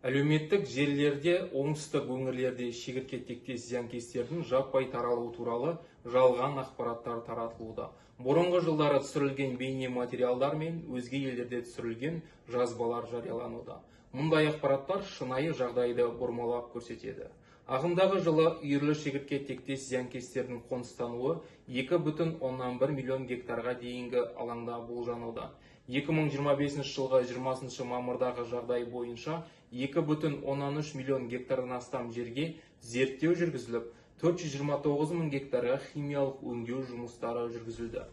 Әлеуметтік желілерде оңтүстік өңірлерде шегіртке тектес зиянкестердің жаппай таралуы туралы жалған ақпараттар таратылуда. Бұрынғы жылдары түсірілген бейне материалдар мен өзге елдерде түсірілген жазбалар жариялануда. Мұндай ақпараттар шынайы жағдайды бұрмалап көрсетеді. Ағымдағы жылы үйірлі шегіртке тектес зиянкестердің қоныстануы 2,1 миллион гектарға дейінгі алаңда болжануда. 2025 жылғы 20 мамырдағы жағдай бойынша 2,3 миллион гектардан астам жерге зерттеу жүргізіліп, 429 мың гектарға химиялық өңдеу жұмыстары жүргізілді.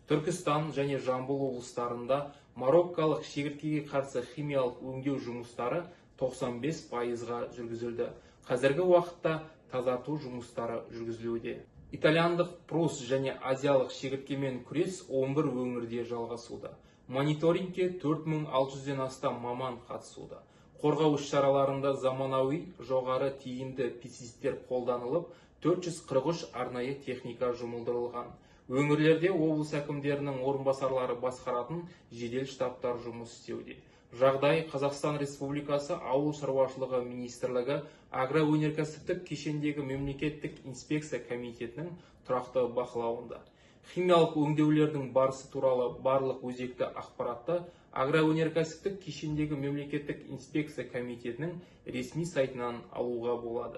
Түркістан және Жамбыл облыстарында мароккалық шегірткеге қарсы химиялық өңдеу жұмыстары 95%-ға жүргізілді. Қазіргі уақытта тазарту жұмыстары жүргізілуде. Итальяндық прус және азиялық шегірткемен күрес 11 өңірде жалғасуда. Мониторингке 4600-ден астам маман қатысуда. Қорғау іс-шараларында заманауи жоғары тиімді пестицидтер қолданылып, 443 арнайы техника жұмылдырылған. Өңірлерде облыс әкімдерінің орынбасарлары басқаратын жедел штабтар жұмыс істеуде. Жағдай Қазақстан Республикасы Ауыл шаруашылығы министрлігі агроөнеркәсіптік кешендегі мемлекеттік инспекция комитетінің тұрақты бақылауында. Химиялық өңдеулердің барысы туралы барлық өзекті ақпаратты агроөнеркәсіптік кешендегі мемлекеттік инспекция комитетінің ресми сайтынан алуға болады.